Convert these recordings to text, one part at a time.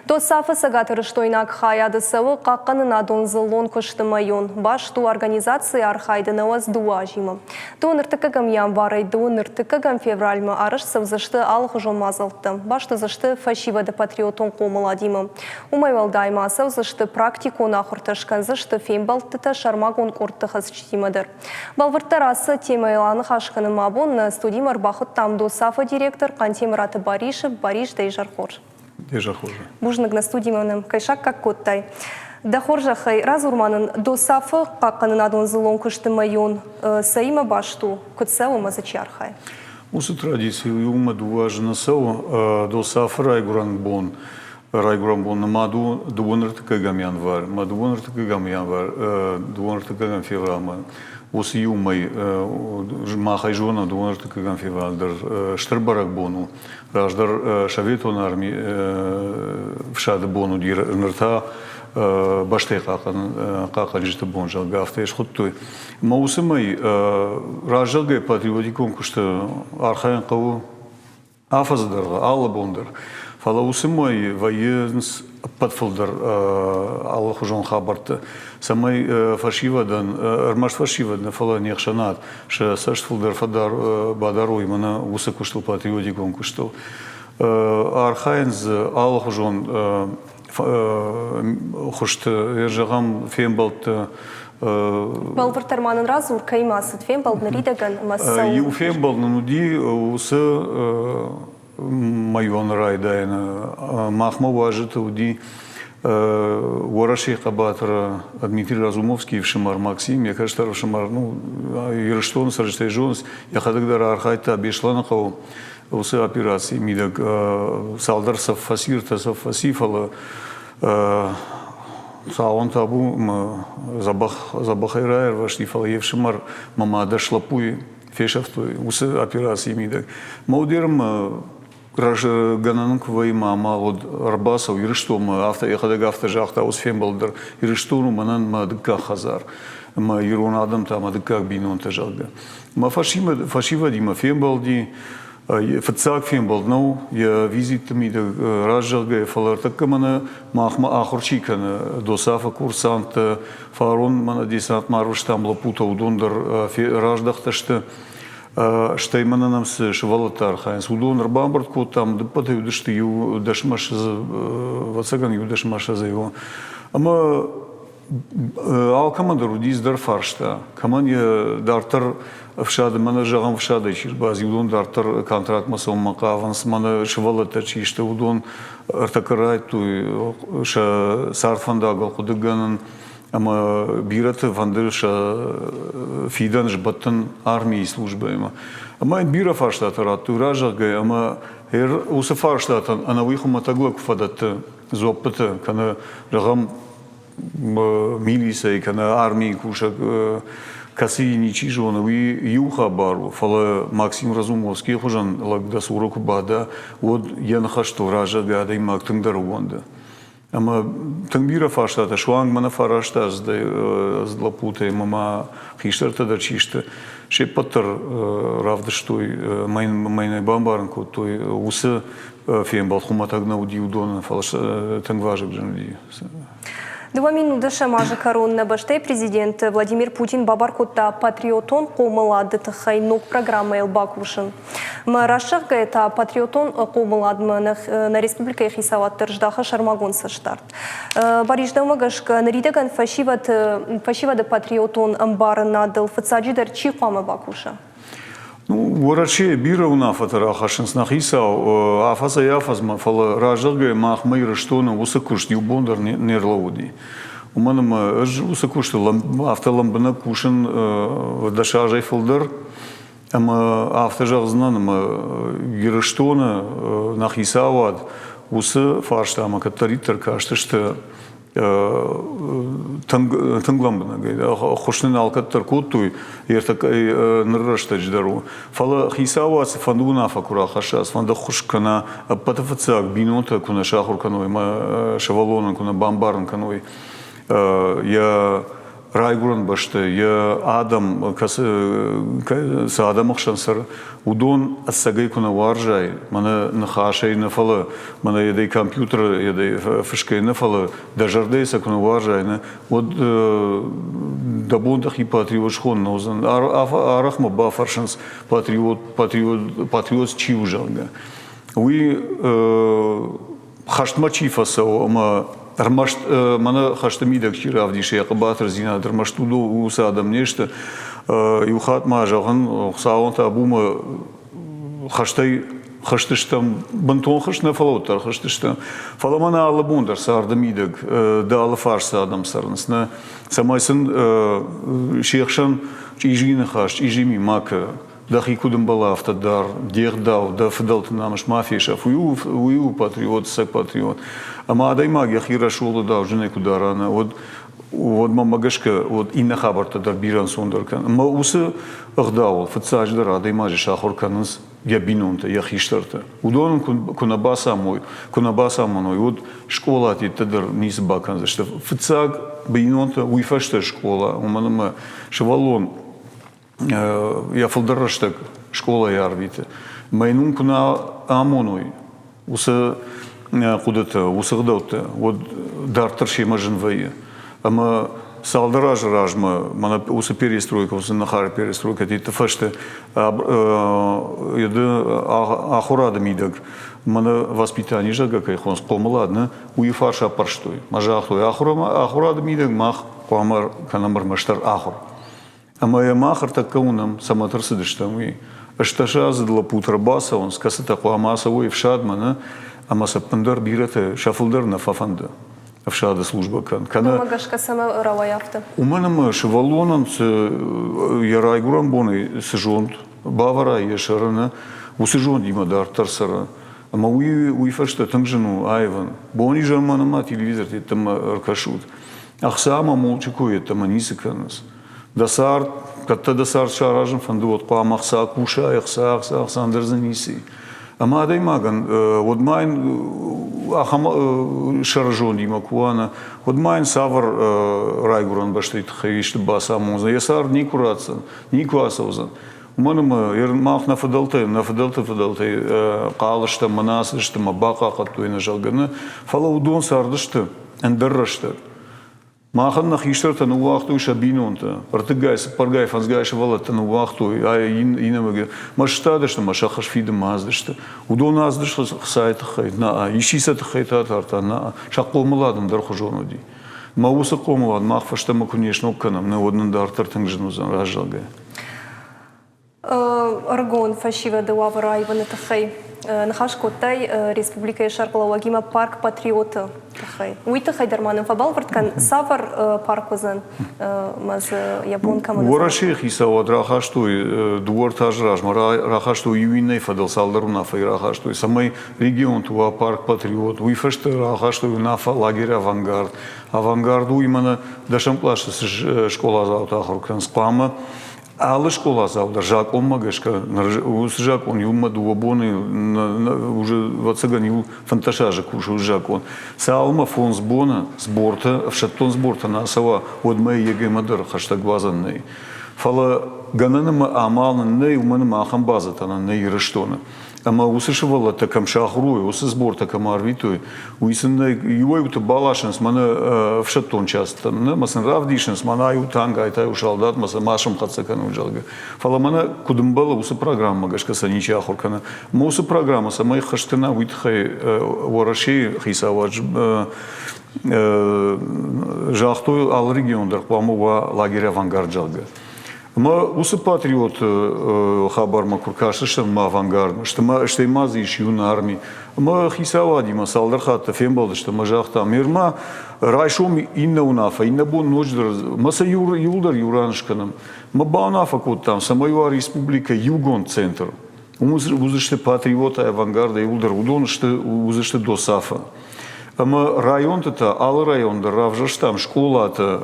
ДОСААФ-ы цӕгатирыстойнаг хайады цӕуы хъахъхъӕнынадон дзыллон куысты мӕйон. Баст у организацийы архайды 92 азимӕ. Дыууын ӕртыккӕгӕм январӕй дыууын ӕртыккӕгӕм февралмӕ арӕзт цӕудзысты алыхуызон мадзӕлттӕ. Баст уыдзысты фӕсивӕды патриотон хъомыладимӕ. Уымӕй уӕлдай ма ацӕудзысты практикон ахуыртӕ, скӕндзысты фембӕлдтытӕ сӕрмагонд къордты хӕцджытимӕ дӕр. Бӕлвырддӕр ацы темӕйыл аныхас кӕнынмӕ абон нӕ студимӕ ӕрбахуыдтам ДОСААФ-ы директор Хъантемыраты Барисы. Барис, дӕ изӕр хорз. Де изӕр хорз. Бузныг нӕ студимӕ нӕм кӕй саккаг кодтай. Дӕ хорзӕхӕй, радзур-ма нын, ДОСААФ-ы хъахъхъӕнынадон дзыллон куысты мӕйон цӕимӕ баст у, куыд цӕуы ӕмӕ дзы чи архайы? Уыцы традици иумӕ дыууӕ азы нӕ цӕуы. ДОСААФ-ы райгуырӕн бон райгуырӕн бон нымад у дыууын ӕртыккӕгӕм январь ӕмӕ дыууын ӕртыккӕгӕм январь дыууын ӕртыккӕгӕм февралмӕ уыцы иу мӕй мах ӕй зонӕм дыууын ӕртыккӕгӕм февраль дӕр стыр бӕрӕгбон у раздӕр советон арми фсады бон уыди ныр та бӕстӕйы хъахъхъӕнджыты бон зӕгъгӕ афтӕ схуыдтой ӕмӕ уыцы мӕй раззагӕй патриотикон куысты архайын хъӕуы Афӕдзы дӕргъы, алы бон дӕр. Фӕлӕ уыцы мӕй вӕййынц ӕппӕт фылдӕр алыхуызон хабӕрттӕ, цӕмӕй фӕсивӕдӕн, ӕрмӕст фӕсивӕд нӕ, фӕлӕ не хсӕнад сӕ цӕст фылдӕр бадарой мӕнӕ уыцы куыстыл, патриотикон куыстыл. Архайынц дзы алыхуызон хуызты, зӕгъӕм, фембӕлдты. Бӕлвырддӕр ма нын радзур, кӕимӕ цыд фембӕлд ныридӕгӕн ӕмӕ цӕуыл? Иу фембӕлд нын уыди уыцы мӕйоны райдайӕны. Махмӕ уазджыты уыди Уӕрӕсейы хъӕбатыр Дмитрий Разумовскийы фсымӕр Максим, йӕ кӕстӕр ӕфсымӕр, ну, Ирыстоны цӕрджытӕй зонынц, йӕхӕдӕг дӕр архайдта Беслӕны хъӕуы Уыцы операцийы мидӕг цалдӕр цӕф фӕци, ӕртӕ цӕф фӕци, фӕлӕ цауӕн табу дзӕбӕх, дзӕбӕхӕй раирвӕзти, фӕлӕ йе фсымӕр мӕ мадӕс лӕппуйы фесӕфтой уыцы операцийы мидӕг. Мӕ гӕнӕн куы вӕййы мӕ амал уыд ӕрбацӕу Ирыстонмӕ, афтӕ йӕхӕдӕг афтӕ загъта уыцы фембӕлд дӕр, Ирыстон у мӕнӕн мӕ дыккаг хӕдзар, мӕ ирон адӕм та мӕ дыккаг бинонтӕ, зӕгъгӕ. Мӕ фӕсивӕдимӕ фембӕлди. Фыццаг фембӕлд нӕу йӕ визитты мидӕг раззӕгъгӕ, фӕлӕ ӕртӕккӕ мӕнӕ махмӕ ахуыр чи кӕны, ДОСАФ-ы курсанттӕ, фарон мӕнӕ десантмӕ арвыстам лӕппутӕ, уыдон дӕр раздӕхтысты. Стӕй мӕнӕ нӕм цы сывӕллӕттӕ архайынц, уыдон ӕрбамбырд кодтам, дыппӕтӕй уыдысты иу дӕсмӕ ссӕдзы, ӕвӕццӕгӕн, иу дӕсмӕ ссӕдзӕй. Ӕмӕ Алкӕмӕн дӕр уыди цыдӕр фарста. Кӕмӕн йӕ дарддӕр ӕфсады, мӕнӕ зӕгъӕм, ӕфсадӕй чи рбаци, уыдон дарддӕр контрактмӕ цӕуынмӕ хъавынц, мӕнӕ сывӕллӕттӕ чи сты, уыдон ӕртӕккӕ райдыдтой сӕ цардфӕндагыл хъуыдыгӕнын ӕмӕ бирӕты фӕнды сӕ фидӕн сбӕттын армийы службӕимӕ. Ӕмӕ йын бирӕ фарстатӕ радтой разӕгъгӕ ӕмӕ уыцы фарстатӕн ӕнӕуый хуымӕтӕг лӕг куы фӕдӕтты дзуӕппытӕ, кӕнӕ, зӕгъӕм, милицӕйы кӕнӕ армийы кусӕг, кӕцыйы ничи зоны, уый иу хабар у, фӕлӕ Максим Разумовскийы хуызӕн лӕг дӕ цуры куы бада, уӕд йӕ ныхӕстыл разӕггӕ адӕймаг тынгдӕр ӕууӕнды. Ӕмӕ тынг бирӕ фарстатӕ, суанг мӕнӕ фараст аздзыд лӕппутӕй ӕмӕ ма хистӕртӕ дӕр чи сты, се ппӕт дӕр равдыстой, мӕнӕй бамбарын кодтой, уыцы фембӕлд хуымӕтӕг нӕ уыди уыдонӕн, фӕлӕ тынг вазыгджын уыди. Дыууӕ минутдӕсӕм азы кӕрон нӕ бӕстӕйы президент Владимир Путин бабар кодта патриотон хъомылады тыххӕй ног программӕйыл бакусын. Мӕ раст зӕгъгӕйӕ та патриотон хъомыладмӕ нӕ республикӕйы хицауад дӕр здахы сӕрмагонд цӕстдард. Барис, дӕумӕ гӕсгӕ, ныридӕгӕн фӕсивӕды патриотон ӕмбарынадыл фыццаджыдӕр чи хъуамӕ бакуса? Ну, Уӕрӕсейы бирӕ уынаффӕтӕ рахӕссынц нӕ хицау афӕдзӕй-афӕдзмӕ, фӕлӕ разӕгъгӕ махмӕ Ирыстоны уыцы куыст иу бон дӕр не рлӕууыди. Уымӕн ӕмӕ ӕз уыцы куысты афтӕ лӕмбынӕг кусын 10 азӕй фылдӕр, ӕмӕ афтӕ зӕгъдзынӕн, ӕмӕ Ирыстоны нӕ хицауад уыцы фарстамӕ кӕддӕриддӕр кастысты тынг, тынг лӕмбынӕгӕй ӕххуыс нын алкӕддӕр кодтой, ныр рӕстӕджы дӕр у. Фӕлӕ хицауад цыфӕнды уынаффӕ куы рахӕсса, цыфӕнды ӕххуыс кӕна, ӕппӕты фыццаг бинонтӕ куы нӕ сахуыр кӕной ӕмӕ сывӕллонӕн куы нӕ бамбарын кӕной йӕ райгуырӕн бӕстӕ, йӕ адӕм, кӕцы цы адӕмы хсӕн цӕры, уыдон ӕцӕгӕй куы нӕ уарзай, мӕнӕ ныхасӕй нӕ, фӕлӕ мӕнӕ йедӕй компьютеры йедӕй фысгӕй нӕ, фӕлӕ дӕ зӕрдӕйы сӕ куы нӕ уарзай, нӕ, уӕд дӕ бон дӕхи патриот схонын нӕ уыдзӕн. Арӕх мӕ бафӕрсынц, патриот, патриот, патриот чи у, зӕгъгӕ. Уый хӕстмӕ чи фӕцӕуы ӕмӕ ӕрмӕст мӕнӕ хӕсты мидӕг чи равдисы йӕ хъӕбатырдзинад, ӕрмӕст уыцы адӕм не сты. Иу хатт ма зӕгъын, Хуыцауӕн табу хӕстӕй хызтыстӕм, бынтон хызт нӕ, фӕлӕ уӕддӕр хызтыстӕм. Фӕлӕ мӕнӕ алы бон дӕр царды мидӕг дӕ алы фарсы адӕм цӕрынц, нӕ, цӕмӕй сын се хсӕн чъизи ныхас, чъизи ми ма кӕ. Дӕхи куыд ӕмбӕлы, афтӕ дӕр де гъдау, дӕ фыдӕлты намыс ма фесаф. Уый у, уый у патриот, ӕцӕг патриот. Ӕмӕ адӕймаг йӕхи рӕсугъды дауджынӕй куы дара, нӕ, уӕд уӕд мӕмӕ гӕсгӕ уӕд иннӕ хабӕрттӕ дӕр бирӕ ӕнцондӕр кӕны. Ӕмӕ уыцы ӕгъдауыл фыццаджыдӕр адӕймаджы сахуыр кӕнынц йӕ бинонтӕ, йӕ хистӕртӕ. Уыдон ын куы нӕ бацамой, куы нӕ бацамоной, уӕд скъолаты йедтӕ дӕр ницы бакӕндзысты. Фыццаг бинонтӕ, уый фӕстӕ скъола, уымӕн ӕмӕ сывӕллон йӕ фылдӕр рӕстӕг скъолайы арвиты. Мӕ йын уым куы нӕ амоной уыцы хъуыдытӕ, уыцы гъдӕуттӕ, уӕд дарддӕр семӕ зын вӕййы. Ӕмӕ цалдӕр азы размӕ мӕнӕ уыцы перестройка, уыцы ныхары перестройкӕ тетты фӕстӕ ахуырады мидӕг мӕнӕ воспитание, зӕгъгӕ, кӕй хонынц, хъомылад, нӕ, уый фарс аппӕрстой. Мӕ загътой, ахуырады мидӕг мах хъуамӕ кӕнӕм ӕрмӕстдӕр ахуыр. Ӕмӕ йӕ мах ӕртӕккӕ уынӕм, цӕмӕ ӕрцыдыстӕм, уый. Ӕстдӕсаздзыд лӕппутӕ ӕрбацӕуынц, кӕцытӕ хъуамӕ ацӕуой ӕфсадмӕ, нӕ? Ӕмӕ сӕ ӕппындӕр бирӕтӕ сӕ фылдӕр нӕ фӕфӕнды ӕфсады службӕ кӕнын. Кӕнӕ Уымӕ гӕсгӕ цӕмӕ рауайы афтӕ? Уымӕн ӕмӕ сывӕллонӕн цы йӕ райгуырӕн бонӕй цы зонд бавӕра йӕ сӕры, нӕ, уыцы зондимӕ дарддӕр цӕры. Ӕмӕ уый, уый фӕстӕ тынг зын у аивын. Бон-изӕрмӕ нӕма телевизорты йеддӕмӕ ӕркӕсут. Ӕхца ӕмӕ мулчы кой йеддӕмӕ ницы кӕнынц. Дӕ цард, кӕддӕ дӕ цард саразын фӕнды, уӕд хъуамӕ ӕхца куса, ӕхца, ӕхца, ӕхца, ӕндӕр дзы ницы и. Ӕмӕ адӕймагӕн, уӕд ма йын ахӕм сӕрызондимӕ куы уа, нӕ, уӕд ма йын цавӕр райгуырӕн бӕстӕйы тыххӕй исты бацамондзӕн, йӕ цард никуы ратдзӕн, никуы ацӕудзӕн. Уымӕн ӕмӕ мах нӕ фыдӕлтӕй, нӕ фыдӕлты фыдӕлтӕй хъал стӕм, мӕнӕ ацыдысты мӕ бахъахъхъӕдтой нӕ, зӕгъгӕ, нӕ, фӕлӕ уыдон цардысты ӕндӕр рӕстӕг. Махӕн нӕ хистӕртӕ ныууагътой сӕ бинонтӕ, ӕртыггай, цыппӕргай, фӕндзгай сывӕллӕттӕ ныууагътой, ай иннӕмӕ мӕ сыстадысты мӕ сӕ хӕс фидынмӕ ацыдысты. Уыдон ацыдысты хцайы тыххӕй, нӕ, исчи сӕ тыххӕй татардта, нӕ, сӕ хъомылад ӕндӕрхуызон уыди. Мӕ уыцы хъомылад мах фӕстӕмӕ куы не сног кӕнӕм, нӕ, уӕд нын дарддӕр тынг зын уыдзӕн раззагӕй. Ӕрыгон фӕсивӕды уавӕр аивыны тыххӕй ныхас кодтай республикӕйы сӕргълӕууӕгимӕ парк Патриоты тыххӕй. Уый тыххӕй дӕр ма нын фӕбӕлвырд кӕн, цавӕр парк уыдзӕн ӕмӕ дзы йӕ бон кӕмӕн уыдзӕн? Уӕрӕсейы хицауад рахастой дыууӕ-ӕртӕ азы размӕ рахастой иу иннӕйы фӕдыл цалдӕр уынаффӕйы рахастой, цӕмӕй регионты уа парк Патриот. Уый фӕстӕ рахастой уынаффӕ лагерь Авангард. Авангард у именно дӕсӕм къласы цы скъоладзаутӕ ахуыр кӕнынц, хъуамӕ алы скъоладзау дӕр закъонмӕ гӕсгӕ уыцы закъон иумӕ дыууӕ боны уже ӕвӕццӕгӕн иу 15 азы кусы уыцы закъон. Цалынмӕ фондз боны сбортӕ, ӕфсӕддон сбортӕ нӕ ацӕуа, уӕдмӕ ЕГЭ-мӕ дӕр хӕстӕг уадзӕн нӕй. Фӕлӕ гӕнӕн ӕмӕ амал нын нӕй, уымӕн ӕмӕ ахӕм базӕтӕ нын нӕй Ирыстоны. Ӕмӕ уыцы сывӕллӕттӕ кӕм сахуыр уой, уыцы сбортӕ кӕм арвитой, уый сын нӕ иуӕй-иуты баласынц мӕнӕ ӕфсӕддон часттӕм, нӕ, мӕ сын равдисынц, мӕнӕ ай у танк, ай та у салдат, мӕ сӕ ма сӕмхӕццӕ кӕнут, зӕгъгӕ. Фӕлӕ мӕнӕ куыд ӕмбӕлы, уыцы программӕмӕ гӕсгӕ сӕ ничи ахуыр кӕны. Ӕмӕ уыцы программӕ цӕмӕй ххӕст кӕна, уый тыххӕй Уӕрӕсейы хицауад загътой, алы регион дӕр хъуамӕ уа лагерь «Авангард», зӕгъгӕ. Ӕмӕ уыцы патриоты хабармӕ куы ркастыстӕм мӕ авангардмӕ, стӕй ма дзы ис юнарми. Ӕмӕ хицауадимӕ цалдӕр хатты фембӕлдыстӕм ӕмӕ загътам, Ирма, райсом иннӕ уынаффӕ, иннӕ бон ноджыдӕр, мӕ сӕ иуылдӕр иу ран скӕнӕм. Мӕ бауынаффӕ кодтам, цӕмӕй уа республикӕ иугонд центр. Уым уыдзысты патриотӕ, авангарды иуылдӕр, уыдон сты, уыдзысты ДОСАФ-ы. Ӕмӕ районты та, алы район дӕр равзӕрстам скъолаты,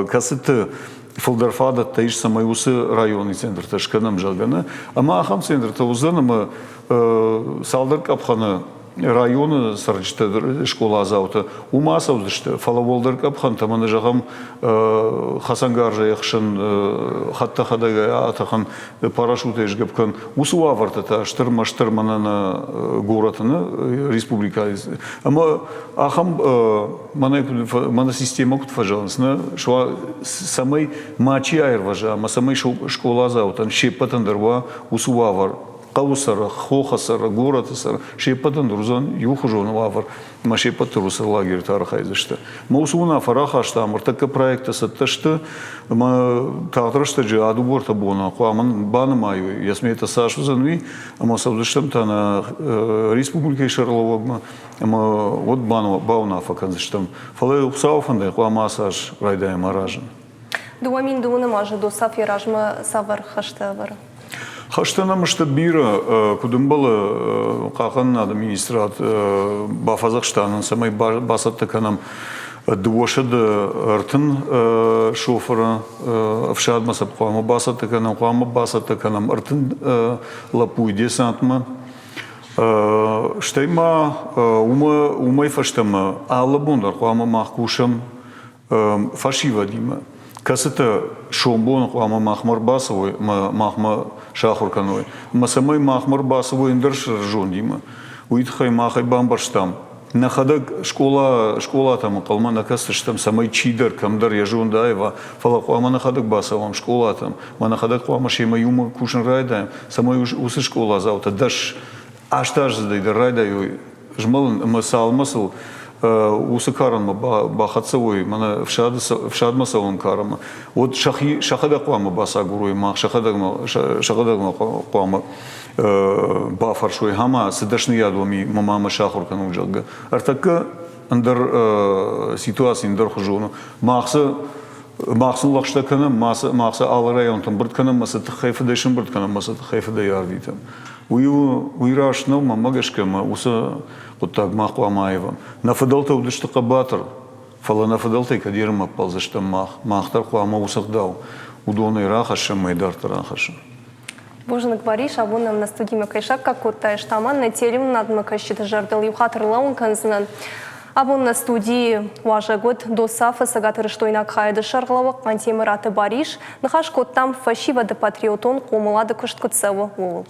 кӕцыты фылдӕр фадӕттӕ ис, цӕмӕй уыцы районы центртӕ скӕнӕм, зӕгъгӕ, нӕ. Ӕмӕ ахӕм центртӕ уыдзӕн, ӕмӕ цалдӕр къӕпхӕны. районы цӕрджытӕ, скъоладзаутӕ уым ацӕудзысты, фӕлӕ уӕлдӕр къӕпхӕнтӕ мӕнӕ зӕгъӕм хӕцӕнгарзӕй ӕхсын, хӕдтӕхӕдӕгӕй атӕхын, парашютӕй сгӕпп кӕн, уыцы уавӕртӕ та стыр мӕ стыр мӕнӕ нӕ горӕты, нӕ республикӕйы. Ӕмӕ ахӕм мӕнӕ мӕнӕ системӕ куыд фӕзӕгъынц, нӕ цӕмӕй мачи аирвӕза ӕмӕ цӕмӕй скъоладзаутӕн се ппӕтӕн дӕр уа уыцы уавӕр, хъӕуы цӕры, хохы цӕры, горӕты цӕры, се ппӕтӕн дӕр уыдзӕн иухуызон уавӕр ӕмӕ се ппӕт дӕр уыцы лагерьты архайдзысты. Мӕ уыцы уынаффӕ рахастам, ӕртӕккӕ проекттӕ цӕттӕ сты ӕмӕ тагъд рӕстӕджы а-дыууӕ-ӕртӕ боны хъуамӕ банымайой, йӕ сметӕ цас уыдзӕн, уый, ӕмӕ цӕудзыстӕм та нӕ республикӕйы сӕргълӕууӕгмӕ ӕмӕ уӕд бауынаффӕ кӕндзыстӕм. Фӕлӕ Хуыцауы фӕндӕй хъуамӕ ацы аз райдайӕм аразын. 2002 азы ДОСААФ йӕ размӕ цавӕр хӕстӕ ӕвӕры? Хӕстӕ нӕм сты бирӕ, куыд ӕмбӕлы, хъахъхъӕнынады министрад бафӕдзӕхста нын, цӕмӕй бацӕттӕ кӕнӕм 230 шофыры ӕфсадмӕ сӕ хъуамӕ бацӕттӕ кӕнӕм, хъуамӕ бацӕттӕ кӕнӕм 30 лӕппуйы десантмӕ. Стӕй ма уымӕй фӕстӕмӕ алы бон дӕр хъуамӕ мах кусӕм фӕсивӕдимӕ, кӕцытӕ сомбоны хъуамӕ махмӕ ӕрбацӕуой ӕмӕ махмӕ сахуыр кӕной. Ӕмӕ цӕмӕй махмӕ ӕрбацӕуой ӕндӕр зондимӕ, уый тыххӕй мах ӕй бамбӕрстам, нӕхӕдӕг скъола, скъолатӕм ӕнхъӕлмӕ нӕ кӕсдзыстӕм, цӕмӕй чидӕр кӕмдӕр йӕ зонд аива, фӕлӕ хъуамӕ нӕхӕдӕг бацӕуӕм скъолатӕм, ӕмӕ нӕхӕдӕг хъуамӕ семӕ иумӕ кусын райдайӕм, цӕмӕй уыцы скъоладзаутӕ 10 8 аздзыдӕй дӕр райдайой змӕлын ӕмӕ цалынмӕ сыл уыцы карӕнмӕ бахӕццӕ уой, мӕнӕ ӕфсадмӕ цӕуӕн карӕнмӕ, уӕд сӕхи сӕхӕдӕг хъуамӕ бацагурой, мах сӕхӕдӕг хъуамӕ бафӕрсой, ӕмӕ цы дӕсныйад уӕм и, мӕ мамӕ сахуыр кӕнут, зӕгъгӕ. Ӕртӕккӕ ӕндӕр ситуаци ӕндӕрхуызон у. Мах цы мах сын лӕгъстӕ кӕнӕм, мах сӕ алы районты ӕмбырд кӕнӕм, мӕ сӕ тыххӕй фыдӕй сӕмбырд кӕнӕм, мӕ сӕ тыххӕй фыдӕй арвитӕм. Уый у, уый раст нӕу, мӕнмӕ гӕсгӕ мӕ уыцы хъуыддаг мах хъуамӕ аивӕм. Нӕ фыдӕлтӕ уыдысты хъӕбатыр, фӕлӕ нӕ фыдӕлтӕй кӕд ермӕ ӕппӕлдзыстӕм мах, мах дӕр хъуамӕ уыцы ӕгъдау уыдонӕй рахӕссӕм ӕмӕ дарддӕр ахӕссӕм. Бузныг, Барис, абон нӕм нӕ студимӕ кӕй саккаг кодтай, Стаман нӕ телеуынынадмӕ кӕсджыты зӕрдыл иу хатт ӕрлӕууын кӕндзынӕн. Абон нӕ студийы уазӕг уыд ДОСААФ-ы цӕгатирыстойнаг хайады сӕргълӕууӕг Хъантемыраты Барис. Ныхас кодтам, фӕсивӕды патриотон хъомылады куыст куыд цӕуы, ууыл.